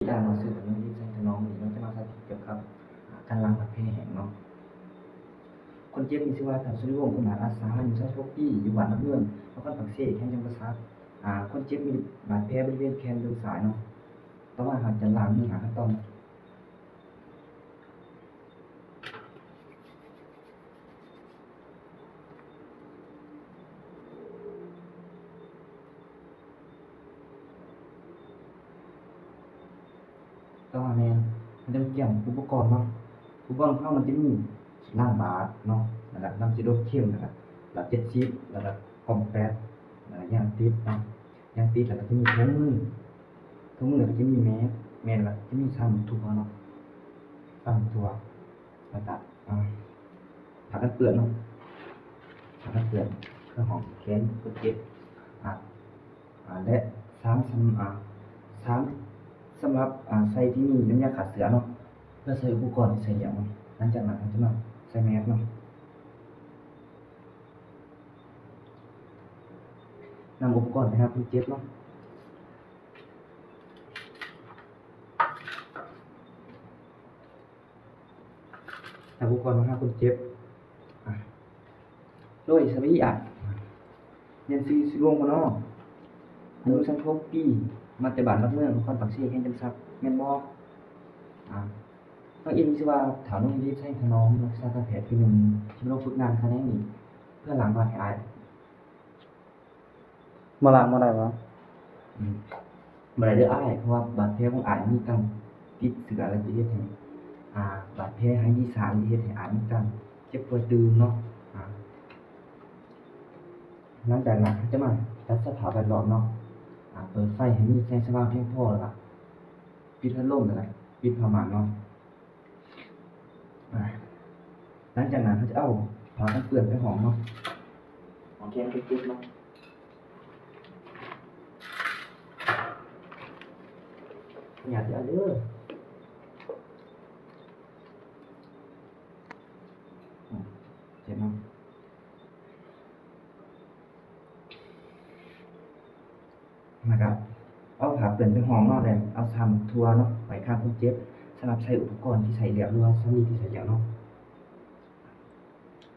ອາ ໜັງສືຂອງໂຮງຮຽນແສງທະນອມນີ້ເນາະ ຈະມາສາທິດກ່ຽວກັບ ອາ ການລ້າງບາດແຜແຫ້ງເນາະ. ຄົນເຈັບມີຊື່ວ່າ ທ້າວ ສຸລິວົງ ອຸນາດອາດສາ ອາຍຸສາມສິບຫົກປີ ຢູ່ບ້ານນາເມືອງ ນະຄອນປາກເຊ ແຂວງຈຳປາສັກ. ອາ ຄົນເຈັບມີບາດແຜບໍລິເວນແຂນເບື້ອງຊ້າຍເນາະ. ຕໍ່ມາເຮົາຈະລ້າງມືຫາຂັ້ນຕອນ. ຕໍ່ມາແມ່ນ ເຮົາຈະມາກຽມອຸປະກອນເນາະ. ອຸປະກອນຂອງເຮົາມັນຈະມີ ຂີ້ລ້າງບາດເນາະ ແລ້ວກະນ້ຳສະດົດເຂັມ ແລ້ວກະຫຼອດເຈັດສິບ ແລ້ວກະກ້ອງແຟບ ແລ້ວກະຢາງຕິດເນາະ. ຢາງຕິດ ແລ້ວກະຈະມີຖົງມື ຖົງມື ແລ້ວກະຈະມີແມັດ ແມັດ ແລ້ວກະຈະມີຊາມທົ່ວເນາະ ຊາມທົ່ວ ແລ້ວກະ ອາ ຜ້າກັນເປື້ອນເນາະ ຜ້າກັນເປື້ອນ ເພື່ອຫ້ອມແຂນຄົນເຈັບ ອາ ອາ ແລະ ຊາມ ຊາມ ອາ ຊາມ ສຳລັບ ອາ ໃສ່ທີ່ມີນ້ຳຢາຂ້າເຊື້ອເນາະ ເພື່ອໃສ່ອຸປະກອນທີ່ໃສ່ແລ້ວເນາະ. ຫຼັງຈາກນັ້ນເຮົາຈະມາໃສ່ແມັດເນາະ. ນຳອຸປະກອນໄປຫາຄົນເຈັບເນາະ. ນຳອຸປະກອນມາຫາຄົນເຈັບ. ອາ ໂດຍ ສະບາຍດີ ອ້າຍ. ແມ່ນຊື່ ຊື່ ວງບໍ່ນໍ? ອາຍຸສາມສິບຫົກປີ ມາແຕ່ບ້ານຫຼັກເມືອງ ນະຄອນປາກເຊ ແຂວງຈຳປາສັກ ແມ່ນບໍ່? ອາ ນ້ອງເອງມີຊື່ວ່າ ທ້າວ ນົງ ເດດໄຊ ຖະໜອມ ນັກສຶກສາການແພດປີໜຶ່ງ ທີ່ມາລົງຝຶກງານຂະແໜງນີ້ ເພື່ອລ້າງບາດໃຫ້ອ້າຍ. ມາລ້າງບໍ່ໄດ້ບໍ່? ອືມ ບໍ່ໄດ້ເດີອ້າຍ ເພາະວ່າບາດແຜຂອງອ້າຍມີການຕິດເຊື້ອ ແລ້ວຈະເຮັດໃຫ້ ອາ ບາດແຜໄຮດີສາ ແລ້ວຈະເຮັດໃຫ້ອ້າຍມີການເຈັບປ່ວຍຕື່ມເນາະ. ອາ ຫຼັງຈາກນັ້ນເຮົາຈະມາຈັດສະພາບແວດລ້ອມເນາະ. ອາ ເປີດໄຟໃຫ້ມີແສງສະຫວ່າງພຽງພໍ ແລ້ວກະປິດພັດລົມ ແລ້ວກະປິດຜ້າມ່ານເນາະ. ອາ ຫຼັງຈາກນັ້ນເຮົາຈະເອົາຜ້າກັນເປື້ອນໄປຫ້ອງເນາະ ຫ້ອງແຂນຄົນເຈັບເນາະ. ຢ່າເອົາເດີ ເຈັບເນາະ. ແລ້ວກະເອົາຜ້າເປື້ອນໄປຫ້ອງເນາະ ແລ້ວເອົາຊາມທົ່ວເນາະໄວ້ຂ້າງຄົນເຈັບ ສຳລັບໃສ່ອຸປະກອນທີ່ໃສ່ແລ້ວ ຫຼືວ່າສຳລີທີ່ໃສ່ແລ້ວເນາະ.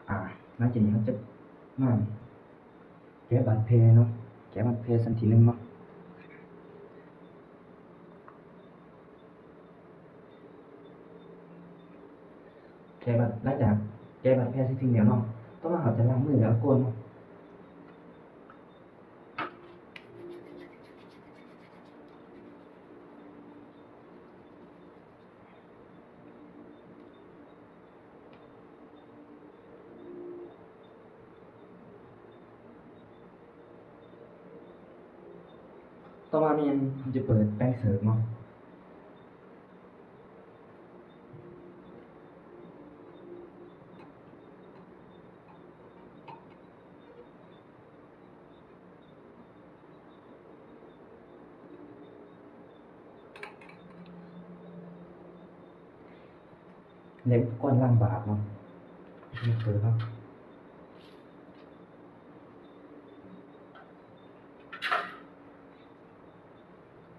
ອາ ຫຼັງຈາກນີ້ເຮົາຈະມາແກະບາດແຜເນາະ ແກະບາດແຜຊັ້ນທີໜຶ່ງເນາະ. ແກະບາດ ຫຼັງຈາກແກະບາດແຜເສັດສິ້ນແລ້ວເນາະ ຕໍ່ມາເຮົາຈະລ້າງມືແລ້ວກໍໂກນເນາະ. ຕໍ່ມາແມ່ນເຮົາຈະເປີດແປງເສີມເນາະ. ແລະອຸປະກອນລ້າງບາດເນາະ ເປີດເນາະ.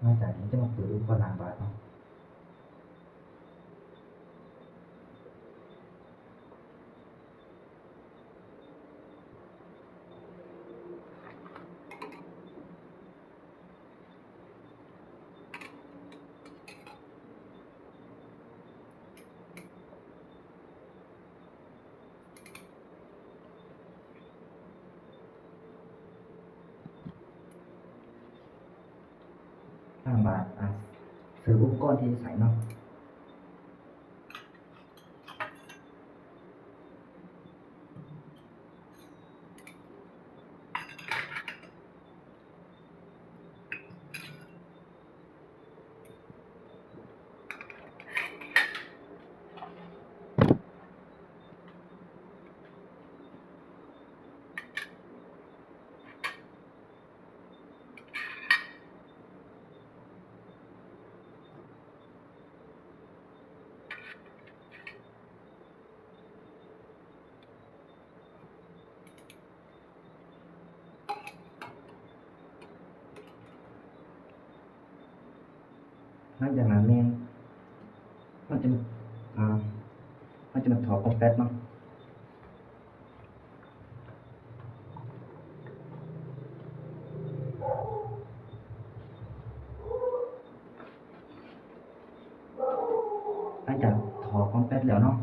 ຫຼັງຈາກນີ້ຈະມາເປີດອຸປະກອນລ້າງບາດເນາະ. ລ້າງບາດ ອາ ເສີມອຸປະກອນທີ່ຈະໃຊ້ເນາະ. ອ ຫຼັງຈາກນັ້ນແມ່ນເຮົາຈະມາ ເຮົາຈະມາຖອກຄອມແປດເນາະ. ຫຼັງຈາກຖອກຄອມແປດແລ້ວເນາະ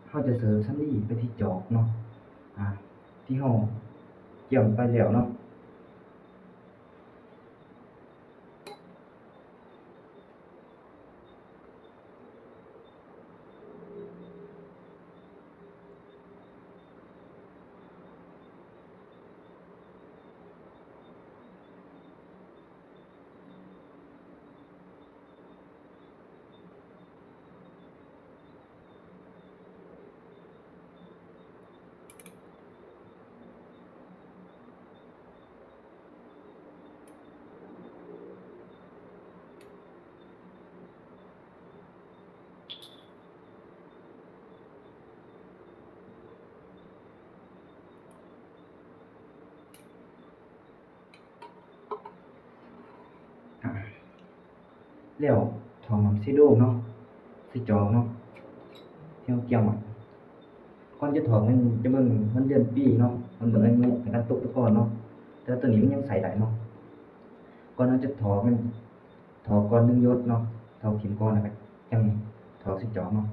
ເຮົາຈະເສີບສຳລີໄປທີ່ຈອກເນາະ ອາ ທີ່ເຮົາກຽມໄປແລ້ວເນາະ. ອາ ແລ້ວຖອກນ້ຳເຊໂດເນາະ ໃສ່ຈອກເນາະ ທີ່ເຮົາກຽມໄວ້. ກ່ອນຈະຖອກແມ່ນຈະເບິ່ງວັນເດືອນປີເນາະ ມັນໝົດອາຍຸໃນການຕົກຕະກອນເນາະ ແຕ່ວ່າໂຕນີ້ມັນຍັງໃຊ້ໄດ້ເນາະ. ກ່ອນເຮົາຈະຖອກແມ່ນຖອກກ່ອນໜຶ່ງຢົດເນາະ ຖອກຖິ້ມກ່ອນ ແລ້ວກໍຈັ່ງຖອກໃສ່ຈອກເນາະ.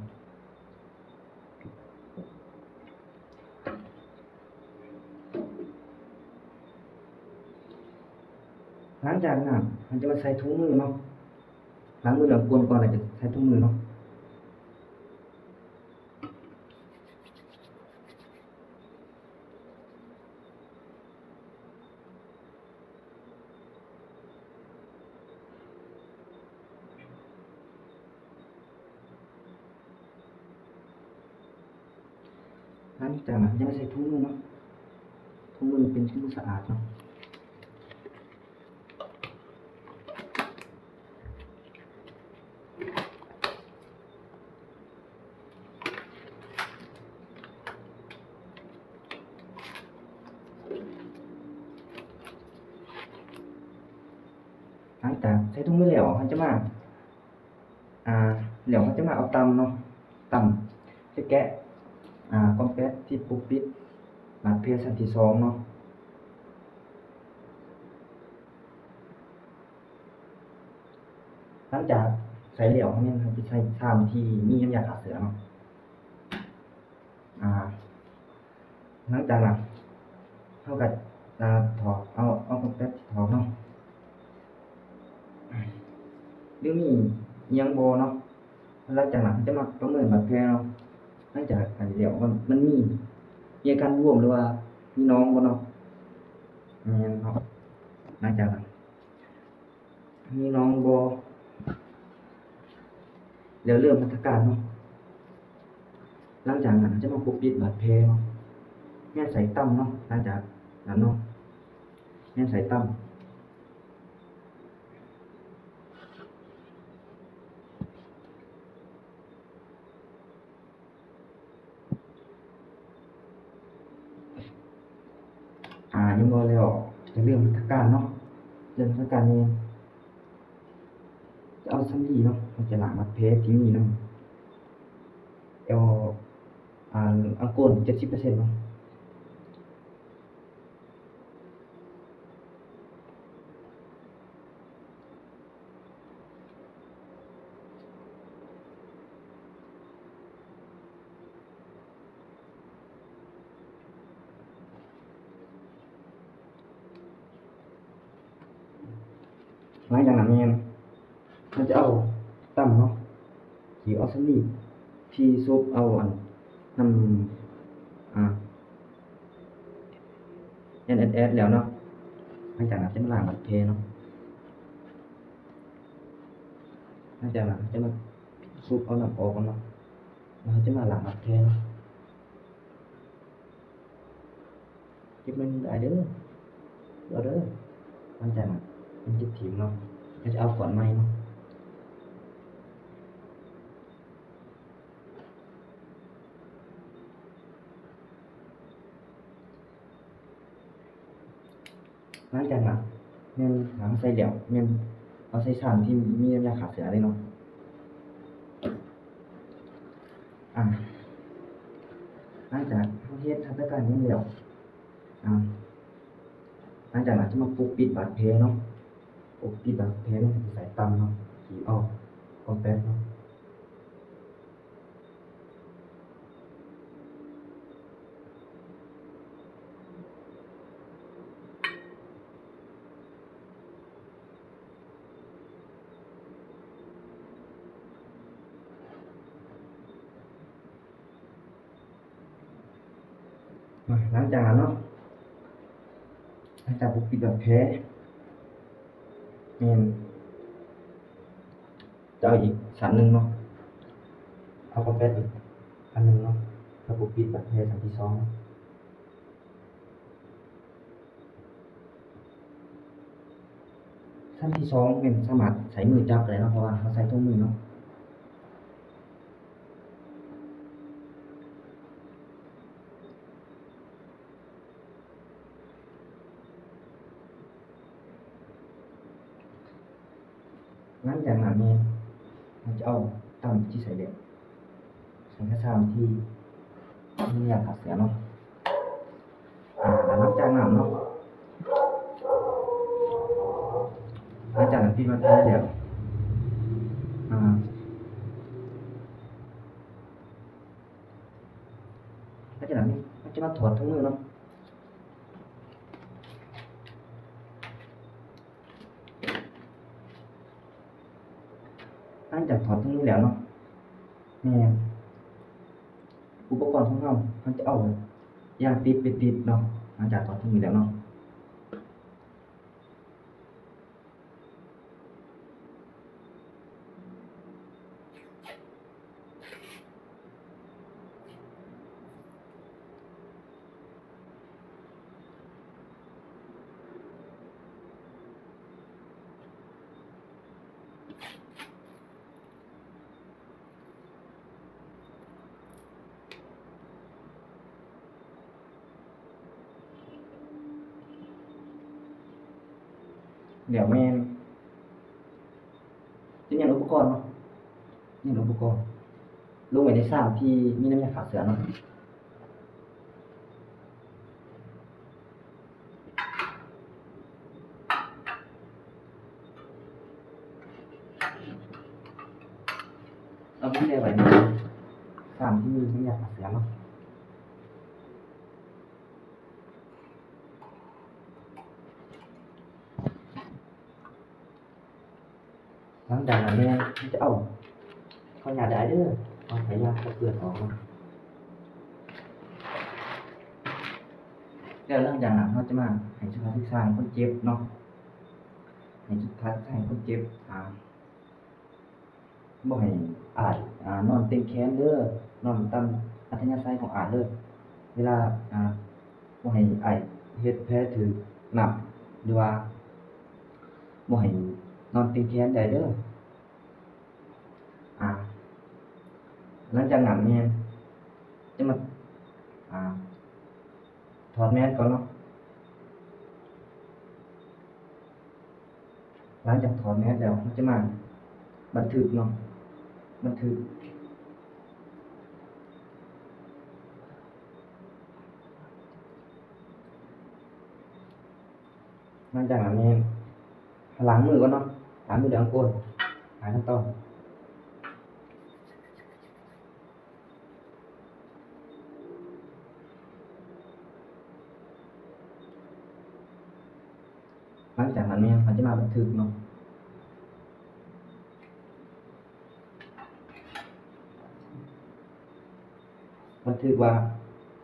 ຫຼັງຈາກນັ້ນເຮົາຈະມາໃສ່ຖົງມືເນາະ ລ້າງມືນ້ຳກ້ນກ່ອນ ແລ້ວຈະໃສ່ຖົງມືເນາະ. ຫຼັງຈາກນັ້ນເຮົາຈະມາໃສ່ຖົງມືເນາະ ຖົງມືເປັນຖົງມືສະອາດເນາະ. ຫຼັງຈາກໃສ່ຖົງມືແລ້ວ ເຮົາຈະມາ ອາ ແລ້ວເຮົາຈະມາເອົາຕ່ຳເນາະ ຕ່ຳ ຈະແກະ ອາ ກ້ອມແປດທີ່ປົກປິດບາດແຜຊັ້ນທີສອງເນາະ. ຫຼັງຈາກໃສ່ແລ້ວ ເຮົາແມ່ນເຮົາຈະໃສ່ຊາມທີ່ມີນ້ຳຢາຂ້າເຊື້ອເນາະ ອາ ຫຼັງຈາກນັ້ນເຮົາກໍ ອາ ຖອກ ເອົາ ເອົາກ້ອມແປດຖອກເນາະ ຫຼືມີອີ່ຫຍັງບໍ່ເນາະ. ຫຼັງຈາກນັ້ນເຮົາຈະມາປະເມີນບາດແຜເນາະ ຫຼັງຈາກອັນນີ້ແລ້ວ ມັນ ມັນມີ ມີອາການບວມ ຫຼືວ່າມີໜອງບໍ່ເນາະ ແມ່ນເນາະ. ຫຼັງຈາກນັ້ນ ມີໜອງບໍ່ ແລ້ວເລີ່ມຫັດຖະການເນາະ. ຫຼັງຈາກນັ້ນເຮົາຈະມາປົກປິດບາດແຜເນາະ ແມ່ນໃສ່ຕ່ຳເນາະ. ຫຼັງຈາກນັ້ນເນາະ ແມ່ນໃສ່ຕ່ຳ ອາ ຍັງບໍ່ແລ້ວ ຈະເລີ່ມຫັດຖະການເນາະ ເລີ່ມຫັດຖະການແມ່ນຈະເອົາສຳລີເນາະ ເຮົາຈະລ້າງບາດແຜທີ່ມີນຳ ເອົາ ອາ ອາໂກນເຈັດສິບເປີເຊັນເນາະ. ຫຼັງຈາກນັ້ນແມ່ນ ເຮົາຈະເອົາຕ່ຳເນາະ ທີ່ເອົາສຳລີທີ່ສູບເອົາອັນ ນ້ຳ ອາ ແອນແອດແອດແລ້ວເນາະ. ຫຼັງຈາກນັ້ນຈະມາລ້າງບາດແຜເນາະ ຫຼັງຈາກນັ້ນຈະມາສູບເອົານ້ຳອອກກ່ອນເນາະ ແລ້ວເຮົາຈະມາລ້າງບາດແຜເນາະ. ເກັບມັນໄດ້ເດີ ເອົາເດີ. ຫຼັງຈາກນັ້ນມັນຈະຖິ້ມເນາະ ເຮົາຈະເອົາກ້ອນໃໝ່ເນາະ. ຫຼັງຈາກນັ້ນແມ່ນລ້າງໃສ່ແລ້ວ ແມ່ນເອົາ ເຮົາໃຊ້ຊ້ຳທີ່ມີນ້ຳຢາຂ້າເຊື້ອເລີຍເນາະ. ອາ ຫຼັງຈາກເຮົາເຮັດຫັດຖະການນີ້ແລ້ວ ອາ ຫຼັງຈາກນັ້ນຈະມາປົກປິດບາດແຜເນາະ. ປົກປິດບາດແຜນີ້ໃຊ້ຕຳເນາະ ຂີດອອກ ຄອມແປັກເນາະ. ມາ ຫຼັງຈາກນັ້ນເນາະ ຫຼັງຈາກປົກປິດບາດແຜ ແມ່ນ ຈະເອົາອີກຊັ້ນໜຶ່ງເນາະ ເອົາຄອມແປັກອີກອັນໜຶ່ງເນາະ ເພື່ອປົກປິດບາດແຜຊັ້ນທີສອງ. ຊັ້ນທີສອງແມ່ນສາມາດໃຊ້ມືຈັບໄດ້ເນາະ ເພາະວ່າເຮົາໃສ່ຖົງມືເນາະ. ຫຼັງຈາກນັ້ນນີ້ ເຮົາຈະເອົາຕຳທີ່ໃສ່ແລ້ວ ໃສ່ກະຊາມທີ່ມີນ້ຳຢາຂ້າເຊື້ອເນາະ. ອາ ແລ້ວຫຼັງຈາກນັ້ນເນາະ ຫຼັງຈາກນັ້ນປິດມາໄດ້ແລ້ວ ອາ ຫຼັງຈາກນັ້ນເຮົາຈະມາຖອດຖົງມືເນາະ. ຫຼັງຈາກຖອດຕົງນີ້ແລ້ວເນາະ ແມ່ນ ອຸປະກອນຂອງເຮົາ ເຮົາຈະເອົາຢ່າງຕິດໄປຕິດເນາະ ຫຼັງຈາກຖອດຕົງນີ້ແລ້ວເນາະ. ແລ້ວແມ່ນ ຈະມ້ຽນອຸປະກອນເນາະ ມ້ຽນອຸປະກອນລົງໄວ້ໃນຊາມທີ່ມີນ້ຳຢາຂ້າເຊື້ອເນາະ. ເອົາໄວ້ໃນຊາມທີ່ມີນ້ຳຢາຂ້າເຊື້ອເນາະ. ຫຼັງຈາກນັ້ນແມ່ນເຮົາຈະເອົາ ຂໍອະນຸຍາດເດີ ເອົາຜ້າຢາງປົກເປື້ອນອອກເນາະ. ແລ້ວຫຼັງຈາກນັ້ນເຮົາຈະມາໃຫ້ສຸຂາສິກຂາໃຫ້ຄົນເຈັບເນາະ ໃຫ້ສຸຂາສິກຂາໃຫ້ຄົນເຈັບ ອາ ບໍ່ໃຫ້ອ້າຍ ອາ ນອນເຕັງແຂນເດີ ນອນຕາມອັດທະຍາໄສຂອງອ້າຍເດີ. ເວລາ ອາ ບໍ່ໃຫ້ອ້າຍເຮັດແຜຖືກນ້ຳ ຫຼືວ່າບໍ່ໃຫ້ນອນເຕັງແຂນໄດ້ເດີ. ອາ ຫຼັງຈາກນັ້ນແມ່ນຈະມາ ອາ ຖອດແມດກ່ອນເນາະ. ຫຼັງຈາກຖອດແມດແລ້ວ ເຮົາຈະມາບັນທຶກເນາະ ບັນທຶກ. ຫຼັງຈາກນັ້ນແມ່ນ ລ້າງມືກ່ອນເນາະ ລ້າງມືດ້ວຍນ້ຳກ້ນ ຫຼາຍຂັ້ນຕອນ. ຫຼັງຈາກນັ້ນແມ່ນເຮົາຈະມາບັນທຶກເນາະ ບັນທຶກວ່າ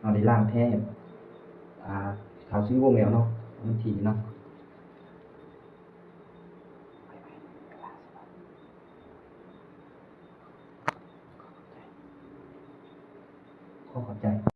ເຮົາໄດ້ລ້າງແຜ ອາ ທ້າວສຸລິວົງແລ້ວເນາະ ວັນທີເນາະ. ຂໍຂອບໃຈ.